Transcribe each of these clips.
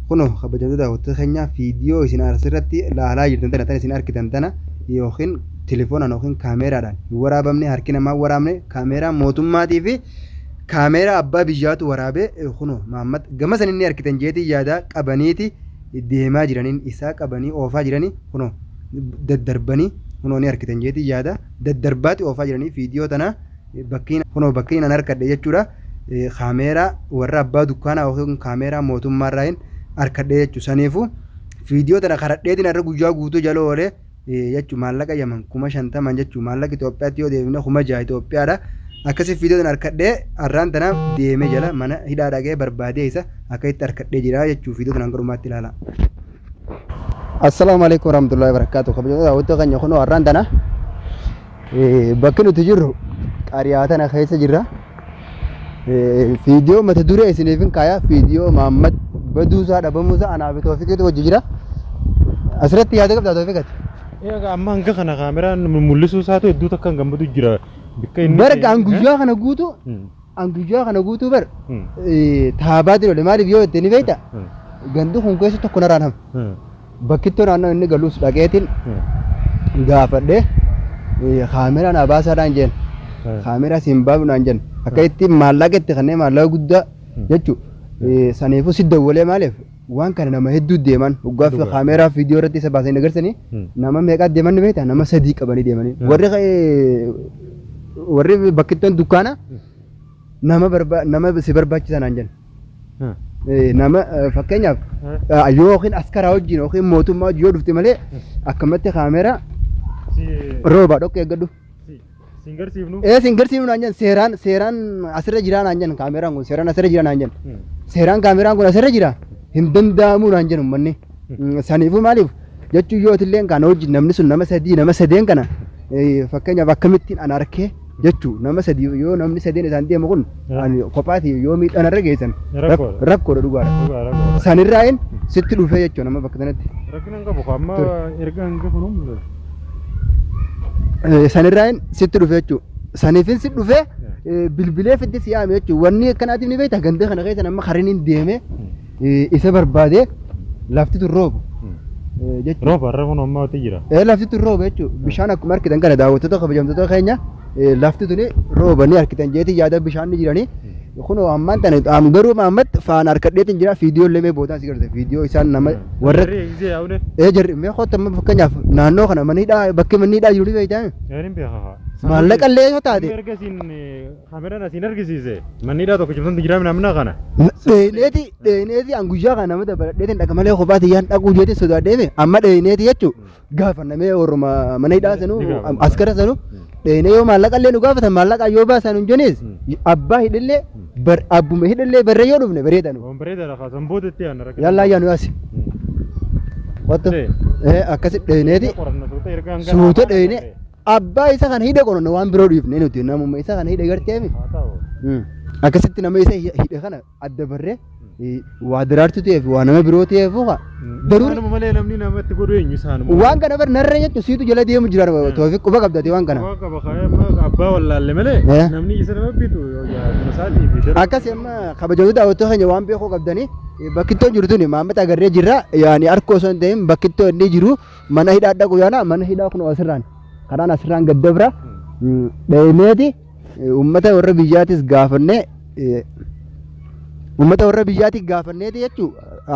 Kunoo kabajamtoota daawwattoota keenya, viidiyoo isin asirratti ilaalaa jirtan tana, tan isin argitan tana, yookiin telefoonaan yookiin kaameeraadhaan hin waraabamne, harki namaa hin waraabne, kaameeraa mootummaatii fi kaameeraa abbaa biyyaatu waraabee. Kunoo Mahammad gama san inni argitan jeetii yaadaa qabaniiti deemaa jiraniin isaa qabanii oofaa jiranii, kunoo daddarbanii, kunoo ni argitan jeetii yaada, daddarbaati oofaa jiranii. Viidiyoo tana bakkiin kunoo bakkiin an harkadhe jechuudha, kaameeraa warra abbaa dukkaanaa yookiin kaameeraa mootummaarraa hin harkadhe jechuudha. Saniifuu viidiyoo tana karadheetiin har'a guyyaa guutuu jala oolee jechuudha. Maallaqa Yaman 50,000 jechuudha. Maallaqa Itoophiyaatti yoo deebifne 6,000 Itoophiyaadha. Akkasii viidiyoo tana harkadhee har'aan tana deemee jala mana hidhaa dhaqee barbaadee isa akka itti harkadhee jira jechuudha. Viidiyoo tana hanga dhumaatti ilaala. Assalaamu alaikum warahmatullahi wabarakatuh. Kabajamtoota daawwattoota keenya, kunoo har'aan tana bakki nuti jirru qariyaa tana keessa jirra. Viidiyoo mata duree isiniif hin kaaya. Viidiyoo Mahammad baduusaa, dhabamuusaa anaa fi Toofiqiitu wajji jira. Asirratti yaada qabdaa, Toofiqati? Egaa amma hanga kana kaameraan mul'isuu isaatu hedduu takka hin gammadu jira. Bikka inni Bara an guyyaa kana guutuu, an guyyaa kana guutuu bar taabaatiin oole. Maaliif yoo jette ni beekta, gandi kun keessa tokko narraan hafe. Bakkittoo naannoo inni galus dhaqeetiin gaafadhee, kaameraa naa baasaadhaan jeen. Kaameraa siin baafnu naan jenna. Akka itti maallaqa itti kanneen maallaqa guddaa jechuudha. Saniifuu si dawwalee, maaliif waan kana nama hedduu deeman hoggaa fi kaameraa viidiyoo irratti isa baasanii agarsiisanii, nama meeqaa deeman ni beektaa? Nama sadii qabanii deemanii. Warri bakkittoon dukkaana nama barba nama si barbaachisa naan jenna. Nama fakkeenyaaf yookiin askaraa wajjin yookiin mootummaa wajjin yoo dhufte malee akkamatti kaameraa rooba dhoqqee eeggadhu. Siin garsiifnu. Ee, sin garsiifnu naan jenna. Seeraan asirra jira naan jenna. Kaameraan kun seeraan asirra jira naan jenna. Seeraan kaameraan kun asirra jira hin danda'amu naan jennu uummanni. Saniifuu maaliif jechuun yoo illee kana wajjin namni sun nama sadii, nama sadeen kana fakkeenyaaf akkamittiin an arkee jechuu, nama sadii yoo namni sadeen isaan deemu kun ani kophaati yoo miidhaan irra geessan rakkoodha dhugaadha. Sanirraayin sitti dhufee jechuun nama bakka sanatti. Rakkina hin qabu amma erga hanga kun mul'atu. Sanirraayin sitti dhufee jechuudha. Saniifin si dhufee bilbilee fiddi si yaame jechuudha. Wanni akkanaatiif ni beekta, ganda kana keessa nama kariniin deemee isa barbaadee lafti tun roobu jechuudha. Rooba har'a kun ammaa wati jira. Lafti tun rooba jechuudha. Bishaan akkuma argitan kana, daawwattoota kabajamtoota keenya, lafti tuni rooba ni argitan jeetii yaada, bishaan ni jiranii. Kunoo ammaan tana garuu ammatti faana harkadheetiin jira. Viidiyoo illee mee boodaan si garsiisa, viidiyoo isaan nama warra Jarri eegisee yaa'une. Jarri mee kottu. Amma fakkeenyaaf naannoo kana manni hidhaa, bakki manni hidhaa jiru ni beektaa? Yaanin beeka haa. Maallaqa illee yoo taate. Erga siin kaameraan asiin argisiise manni hidhaa tokko cimsantu jira namna kana. Dheeyneeti an guyyaa kana nama dabaladheetiin dhaqa malee kophaa tiyyaan dhaquu jeetiin sodaadheemi. Amma dheeyneeti jechuu gaafannamee warruma mana hidhaa sanuu, Ni gaafanna. Askara sanuu dheeynee, yoo maallaqa illee nu gaafatan maallaqa yoo baasan hin jenis, abbaa hidhillee bar abbuma hidhillee barree yoo dhufne bareeda nu. Waan bareedaadha kaasan boodatti yaadna rakkina. Yallaa ayyaa nu yaasi. Wattu akkasi dheeyneeti Qoranna suuta erga hanga suuta dheeyne abbaa isa kana hidhe qoranna, waan biroo dhiifne nuti namuma isa kana hidhe garteemi. Haa ta'u. Akkasitti nama isa hidhe kana adda barree waa daraartu ta'eef, waa nama biroo ta'eef haa daruuri. Isaanuma malee namni namatti godhu eenyu isaanuma. Waan kana bar narra jechuun siitu jala deemu jira, Toofiq, quba qabdate waan kana. Quba qaba kaa'ee amma abbaa wallaalle malee namni isa nama bitu yaaduma isaatii fi darbu. Akkasi amma kabajamtoota daawwattoota keenya, waan beekuu qabdanii bakkittoo jiru tuni Maammat agarree jirra. Yaani harkoo osoo hin ta'in bakkittoo inni jiru mana hidhaa dhaqu yaana, mana hidhaa kun asirraan karaan asirraan gad dabra. Dheemeeti uummata warra biyyaatis gaafannee, uummata warra biyyaatis gaafanneeti jechuu,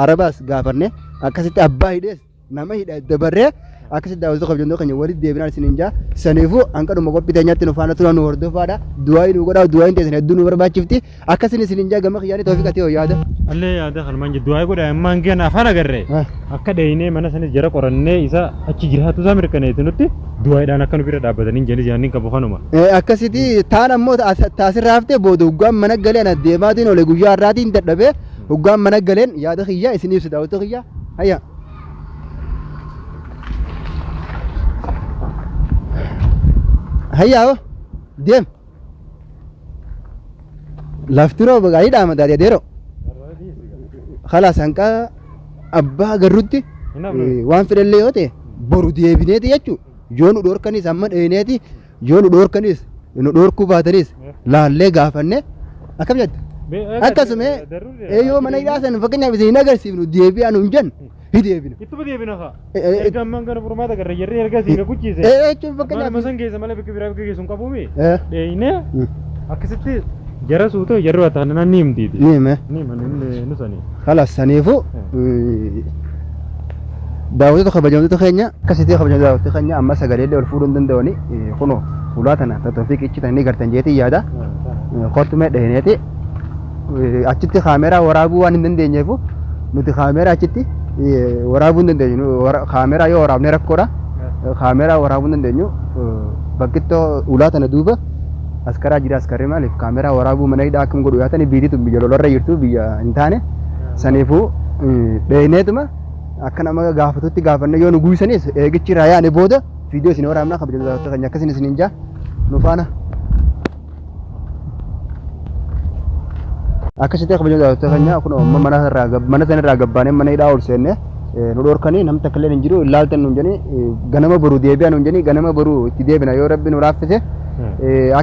arabaas gaafanne, akkasitti abbaa hidhees nama hidha dabarree, akkasitti daawwattoota kabajamtoota keenya walitti deebinaan isiniin jaa. Saniifuu hanqadhuma qophii teenyaatti nu faana turaa, nu hordofaadha, du'aayi nu godhaa, du'aayin teessan hedduu nu barbaachifti, akkasin isiniin jaa. Gama kiyyaanii, Toofiq, ati hoo yaada? Allee yaada kanumaan jedhu, du'aa godha ammaan gana afaan agarre akka dheeyinee mana sanis jara qorannee isa achi jiraatu isaa mirkaneessinutti du'aadhaan akka nu bira dhaabbatanii jedhanii yaadni qabu kanuma. Akkasiti taan ammoo taasirraa haftee booda hoggaan mana galeen adeemaatiin ole guyyaa har'aatiin dadhabee, hoggaan mana galeen yaada kiyya isin ibsa, daawwattoota kiyya. Hayya. Hayya hoo deem. Lafti rooba gaarii dhaama taate adeeroo. Khalaas hanqa abbaa agarrutti waan fedhallee yoo ta'e boru deebineeti jechuudha. Yoo nu dhoorkanis amma dheeneeti, yoo nu dhoorkanis, nu dhoorkuu baatanis laallee gaafanne, akkam jette? Akkasuma yoo mana hidhaa san fakkeenyaaf isin hin agarsiifnu deebi'aa nuun jennu hin deebinu. Ittuma deebina kaa. Erga ammaan kana furmaata garra jarri erga sii kakuchiise. Jechuun fakkeenyaaf. Manuma san keessa malee bakka biraa bakka geessu hin qabuumi. Dheeyinee akkasitti jara suutoo jarri waa taanaan ni himtiiti. Ni hime. Ni hima nu sanii. Kalas saniifuu daawwattoota kabajamtoota keenya akkasitti kabajamtoota daawwattoota keenya amma sagaleellee ol fuudhuu hin danda'ani kunoo ulaa tana toofiq ichi tana ni gartan jeetii yaada kottu mee dhahineeti achitti kaameeraa waraabuu waan hin dandeenyeefu nuti kaameeraa achitti waraabuu hin dandeenyu kaameeraa yoo waraabne rakkoodha kaameeraa waraabuu hin dandeenyu bakkittoo ulaa tana duuba askaraa jira askarri maaliif kaameeraa waraabuu mana hidhaa akkam godhu yaatani biitii tun biyya lolarra jirtu biyya hin taane saniifuu dheeyneetuma akka nama gaafatutti gaafanne yoo nu guusanis eegichi irraa yaane booda viidiyoo isin waraabna kabajamtoota keenya akkasin isin hin jaa nu faana. Akkasitti kabajamtoota keenya kun amma mana irraa mana sana irraa gabbaanee mana hidhaa ol seenne nu dhorkanii namni takka illee hin jiru ilaaltan nuun jedhanii ganama boru deebi'a nuun jedhanii ganama boru itti deebina yoo rabbi nu raaffise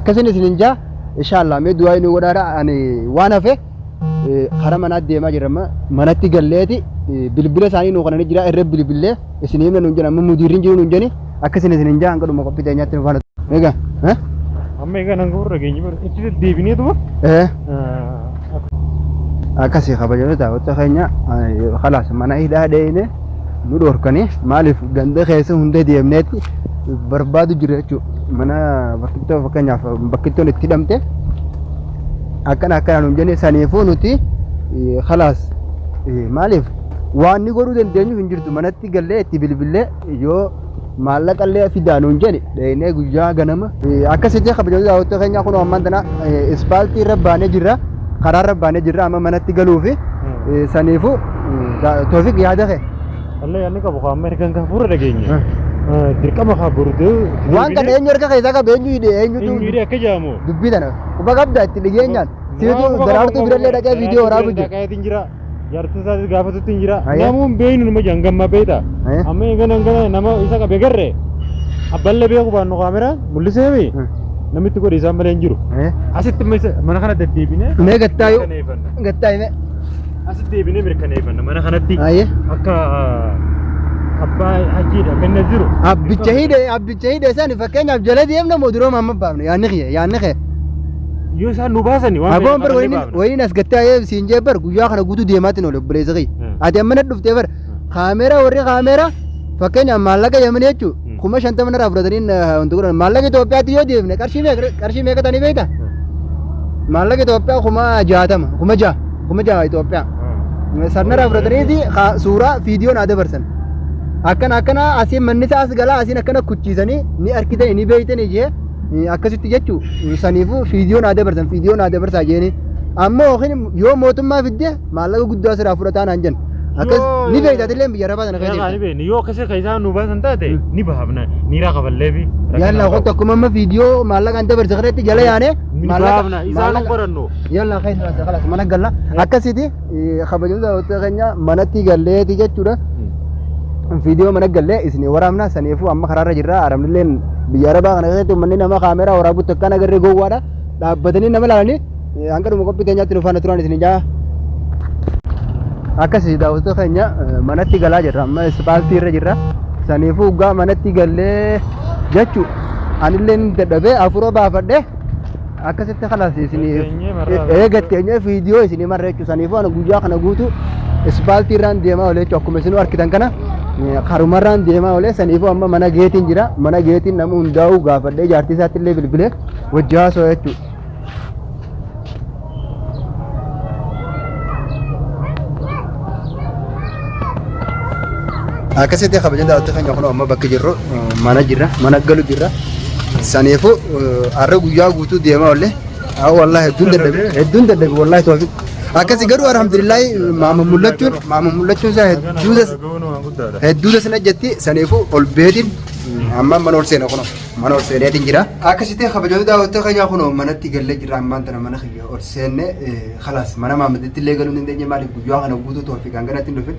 akkasin isin hin jaa inshaallah mee du'aa nu godhaadha ani waan hafe kara manaa deemaa jirra amma manatti galleeti bilbila isaanii nu kananii jira irra bilbillee isin himna nuun jedhan amma mudiirri hin jiru nuun jedhanii akkasin isin hin jaa hanga dhuma qophii teenyaatti nu faana egaa Amma egaa nan gurra geenye bara itti deddeebineetuma. Akkasii kabajamtoota daawwattoota keenya kalaas mana hidhaa dheeyne nu dhorkanii maaliif ganda keessa hunda deemneeti barbaadu jira jechuudha. Mana bakkittoo fakkeenyaaf bakkittoon itti hidhamte akkana akkana nuun jenne saniifuu nuti kalaas maaliif waan ni godhuu dandeenyu hin jirtu manatti gallee itti bilbillee yoo maallaqa illee fidaa nuun jedhe dheeynee guyyaa ganama akkasitti kabajamtoota daawwattoota keenyaa kun ammaan tana ispaaltii irra baanee jirra karaa irra baanee jirra amma manatti galuufi saniifu Toofiq yaada kee. Wallee yaadni qabu kaa amma erga kan fuura dhageenye. Dirqama kaa borudee. Waan kana eenyu harka keessaa qaba eenyu hidhe eenyutu Eenyu hidhe akka jedhamu. Dubbii tana quba qabda itti dhigeenyaan. Siitu daraartuu birallee dhaqee viidiyoo waraabu jira. Dhaqeetiin jira. Jaartiin isaatis gaafatutti hin jira. Namuun beeynu numa jiran gamma beeyta. Amma eegana hangana nama isa qabe garre abballee beeku baannu kaameraa mul'iseemi namitti godhe isaan malee hin jiru. Asitti mana kana deddeebinee Mee gattaayu gattaayu mee. Asitti deebinee mirkaneeffanna mana kanatti akka abbaa hajiidha kan inni jiru. Abbicha hidhe abbicha hidhe sani fakkeenyaaf jala deemna moo duroo amma baafne yaanni kiyya yaanni kee. Yoo isaan nu baasani waan Aboon bar wayini wayini as gattee ayee siin jee bar guyyaa kana guutuu deemaatiin oole obboleessa kiyya. Ati amma na dhuftee bar kaameeraa warri kaameeraa fakkeenyaaf maallaqa yamanii jechuun 50,000 narraa fudhatanii wanti godhan maallaqa Itoophiyaatti yoo deemne qarshii meeqa ta'anii beektaa? Maallaqa Itoophiyaa 60,000 6,000 6,000 Itoophiyaa. Sanarraa fudhataniiti suuraa viidiyoo naa dabarsan. Akkana akkana asiin manni isaa as galaa asiin akkana kuchiisanii ni argitanii ni beektanii jee akkasitti jechuu saniifuu viidiyoo naa dabarsan viidiyoo naa dabarsaa jeeni. Ammoo yookiin yoo mootummaa fidde maallaqa guddaa sirraa fudhataa naan jenna. Akkas ni beekta atillee biyya arabaa sana keessa jirta. Ni beekna yoo akkasii kan isaan nu baasan taate ni baafna niiraa kafallee fi. Yalla kottu akkuma amma viidiyoo maallaqaan dabarse kanatti jala yaane Ni baafna isaan hin qorannu. Yalla keessa baasa kalas mana galla akkasitti kabajamtoota daawwattoota keenya manatti galleeti jechuudha. Viidiyoo mana gallee isin waraabna saniifuu amma karaarra jirra arabnilleen biyya arabaa kana keessatti uummanni nama kaameraa waraabutti akkaan agarree gowwaadha dhaabbatanii nama ilaalanii hanga dhuma qophii teenyaatti nu faana turan isin jaa. Akkasii daawwattoota keenya manatti galaa jirra amma ispaaltii irra jirra saniifuu uggaa manatti gallee jechuu anillee dadhabee afura baafadhe akkasitti kalas isinii eega teenyee viidiyoo isinii marra jechuudha saniifuu ani guyyaa kana guutuu ispaaltii irraan deemaa oolee jechuudha akkuma isinuu argitan kana karumarraan deemaa oolee saniifuu amma mana geetiin jira mana geetiin nama hundaa'uu gaafadhee jaartii isaatti illee bilbilee wajji haasoo jechuudha. Akkasitti kabaja daawwattoota keenya kun amma bakki jirru mana jirra mana galu jirra. Saniifuu har'a guyyaa guutuu deemaa oolle wallahi hedduun dadhabe hedduun dadhabe wallahi toofiq. Akkasi garuu alhamdulillahi maama mul'achuun maama mul'achuun isaa hedduu hedduu dasna jetti saniifuu ol beetiin amma mana ol seena kunoo mana ol seeneetiin jira. Akkasitti kabajamtoota daawwattoota keenyaa kunoo manatti gallee jirra ammaan tana mana kiyya ol seenne khalaas mana maamaditti illee galuu hin dandeenye maaliif guyyaa kana guutuu toofiq hanganatti hin dhufin.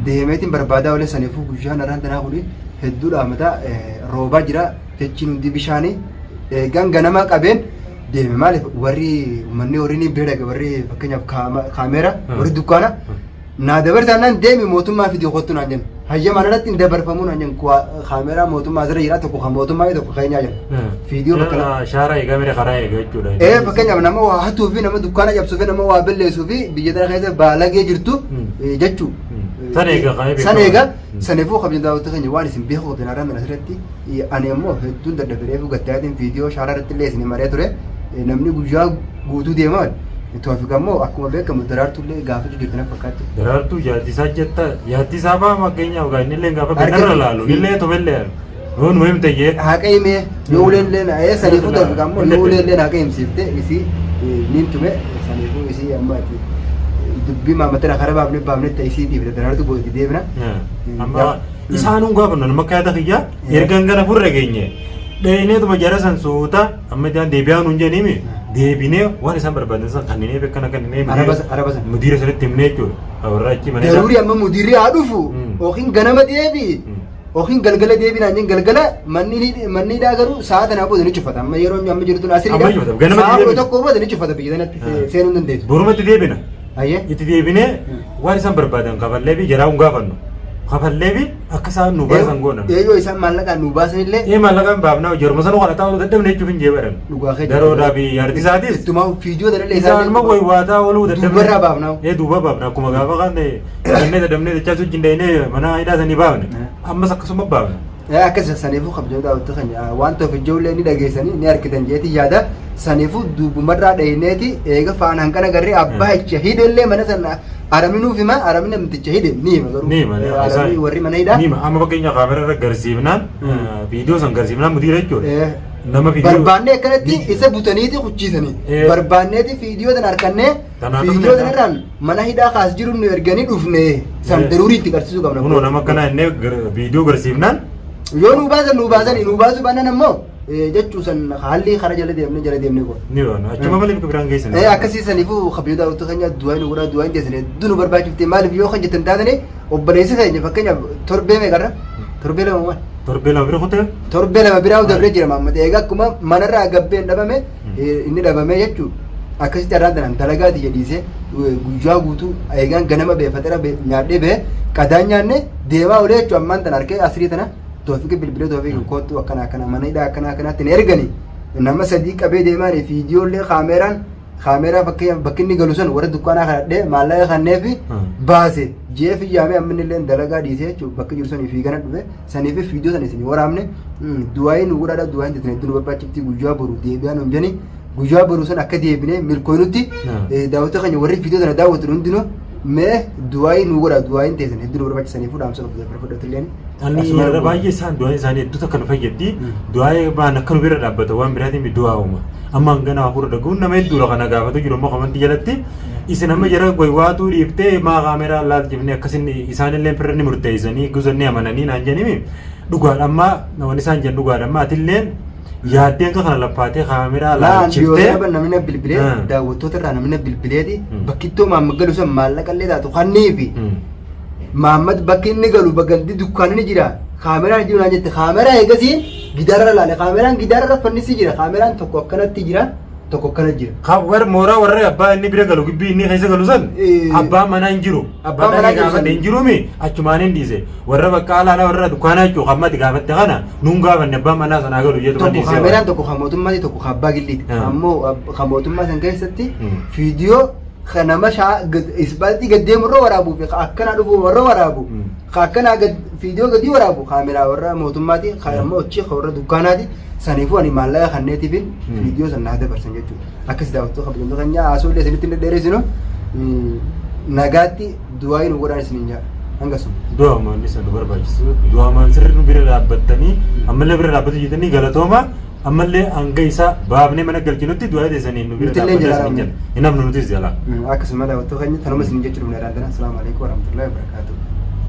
Deemeetiin barbaadaa oole saniifuu guyyaan har'aan tanaa kuni hedduu dhaamata roobaa jira dachiin hundi bishaanii eegaan ganama qabeen Deeme maaliif warri manni warri ni bira dhaqe warri fakkeenyaaf kaameera warri dukkaana naa dabarsaa naan deemi mootummaa fidii kottu naan jennu. Hayyamaan alatti hin dabarfamuu naan jennu kaameeraa mootummaa asirra jira tokko kan mootummaa tokko keenyaa jennu. Fiidiyoo bakka lama. Shaara eegaa mire karaa eegaa jechuudha. Ee fakkeenyaaf nama waa hatuu fi nama dukkaana cabsuu fi nama waa balleessuu fi biyya tana keessa baalagee jirtu jechuu. San eegaa kaa'ee San eegaa saniifuu kabajamtoota daawwattoota keenya waan isin beekuu qabdan har'aan tana asirratti ani ammoo hedduun dadhabe reefu gattaatiin viidiyoo shaaraa irratti illee isin maree ture namni guyyaa guutuu deemaa Toofiq ammoo akkuma beekamu daraartuu illee gaafachuu jirti na fakkaatti. Daraartuu jaartisaa jetta jaartisaa fa'aa fakkeenyaaf gaa innillee gaafa binarra laalu innillee tobellee yoo nu himte jee. Haqa himee yoo uleellee na ee saniifuu Toofiq ammoo yoo uleellee haqa himsiifte isii niin tume saniifuu isii amma ati dubbii maamatira kara baafne baafne ta'e isiitiif daraartuu booda deebina. Amma isaanuun gaafannu nama akka yaada kiyyaa erga hangana furre geenye dhayneetuma jara san suuta amma isaan deebi'aa nuun jedhaniimi deebinee waan isaan barbaadan san kanninee bekkana kanninee Araba san. mudiira sanitti himnee jechuudha. Warra achi mana Daruuri amma mudiirri haa dhufu yookiin ganama deebi yookiin galgala deebi naan jennu galgala manni hidhaa garuu sa'a tanaa booda ni cufata amma yeroo amma jirtu Amma asiriidha cufata. Ganama sa'a deebi. 11 booda ni cufata biyya tanatti seenuu hin dandeessu. Borumatti deebina. Ayyee. Itti deebinee waan isaan barbaadan kafallee fi jaraa hin gaafannu. Kafallee fi akka isaan nu baasan goona. Eeyyoo isaan maallaqaan nu baasan illee Ee maallaqaan baafnaa jaruma sana kana taa'uu dadhabne jechuuf hin jeebaran. Dhugaa kee Daroodhaa fi jaartii isaatis Ittumaa fiidiyoo tanallee isaanuma waywaataa ooluu dadhabne. Duubarraa baafnaa. Ee duuba baafna akkuma gaafa kan dadhabnee dadhabnee dachaa wajjin dhaynee mana hidhaa sanii baafne. Ammas akkasuma baafna. Akkas saniifuu kabajamtoota daawwattoota keenya waan ta'uuf ijoollee ni dhageessanii ni argitan jeetii yaada saniifuu duubumarraa dhayneeti eega faana hanqana garree abbaa icha hidhellee mana sana araminuuf hima aramni namticha hidhe ni hima garuu Ni hima, ni hima. Aramni warri mana hidhaa Ni hima. Amma fakkeenya kaameraa irra garsiifnaan viidiyoo san garsiifnaan mudiira jechuudha. Nama viidiyoo Barbaannee akkanatti isa butaniiti kuchiisanii barbaanneeti viidiyoo tana harkannee Tanaaf viidiyoo dhufne. tanarraan mana hidhaa kaas jiru nu erganii dhufne san daruurii itti qarsiisuu qabna. Kunoo nama akkanaa innee viidiyoo garsiifnaan Yoo nuu baasan nuu baasan nuu baasuu baannaan ammoo jechuu san haalli kara jala deemne jala deemne goona. Ni baana. Achuma malee bakka biraan geessan. Akkasii saniifuu kabajoo daawwattoota keenya du'aa nu godhaa du'aa hin teessine hedduu nu barbaachifte maaliif yoo kan jettan taatane obboleessi keenya fakkeenyaaf torbee meeqarra torbee lama maal Torbee lama bira kutee. Torbee lama biraa dabree jira Mahammad eega akkuma manarraa gabbeen dhabame inni dhabame jechuun akkasitti arraan tanaan dalagaa tiyya dhiisee guyyaa guutuu eegaan ganama bee faxira bee nyaadhee bee qadaan nyaanne deemaa olee jechuun ammaan tana harkee asrii tana toofiqi bilbilee toofiqi koottu akkana akkana mana hidhaa akkana akkanaatti na ergani nama sadii qabee deemaani fiidiyoollee kaameeraan kaameeraa fakkeenyaaf bakki inni galu san warra dukkaanaa kadhadhee maallaqa kanneefi baase jeefi yaamee amma inni illee dalagaa dhiisee jechuun bakka jiru sanii fiigana dhufe saniif fiidiyoo sana isin waraabne du'aayii nu godhaadha du'aayiin teessan hedduu nu barbaachifti guyyaa boru deebi'aa nuun jeni guyyaa boru san akka deebinee milkooynutti daawwattoota keenya warri fiidiyoo sana daawwatan hundinuu mee du'aayii nu godhaa du'aayiin teessan hedduu nu barbaachisanii fuudhaamsa qabdu fudhatu illeen. Ani yeroo baay'ee isaan du'aan isaanii hedduu takka nu fayyaddi. Du'aa baan akka nu bira dhaabbata waan biraatiin du'aa uuma. Amma hangana hafuura dhagahuun nama hedduudha kana gaafatu jiru immoo kamantii jalatti. Isin amma jara goywaatuu dhiiftee maa kaameraa laalchifne akkasin isaanillee firra ni murteessanii gosa ni amananii naan jedhimi dhugaadha amma wanni isaan jedhan dhugaadha amma atilleen yaaddee akka kana laffaatee kaameraa Laan dhiyoo laalchiftee. sana namni na bilbilee daawwattoota irraa namni na bilbileeti bakkittoo maamma galu san maallaqa illee taatu kanniifi Maammad bakki inni galu bagandi dukkaanni ni jira. Kaameraan jiru naan jette. Kaameraa eegasiin gidaararra laale. Kaameraan gidaararra fannisi jira. Kaameraan tokko akkanatti jira. Tokko akkana jira. Kan war mooraa warra abbaa inni bira galu gibbii inni keessa galu san abbaan manaa hin jiru. Abbaan manaa jiru san. hin jiruumi achumaan hin dhiise. Warra bakka alaala warra dukkaanaa jechuun kan mati gaafatte kana nuun gaafanne abbaan manaa sanaa galu jedhu Tokko kaameraan tokko kan mootummaati tokko kan abbaa gilliiti. Ammoo kan mootummaa san keessatti viidiyoo ka nama shaa ispaaltii gad deemu irra waraabuu fi ka akkanaa dhufu warra waraabu ka akkanaa gad fiidiyoo gadii waraabu kaameraa warra mootummaati ka ammoo achi ka warra dukkaanaati saniifuu ani maallaqa kanneetiifin fiidiyoo san naa dabarsan jechuudha akkas daawwattoota kabajamtoota keenyaa haasoo illee isinitti hin dhedheeresinu nagaatti du'aa nu godhaan isiniin jedha hanga sun. Du'aamaan isa nu barbaachisu du'aamaan sirri nu bira dhaabbattanii ammallee bira dhaabbatu jettanii galatooma. Ammallee hanga isa baafnee mana galchinutti du'a teessaniin nu bira Nutillee dhaabbataa jalaa isiniin jenna. Hin hafnu nutis jalaa. Akkasuma daawwattoota keenya tanuma isin jechuu dhufne irraan tana. Assalaamu alaikum warahmatullahi wabarakatuh.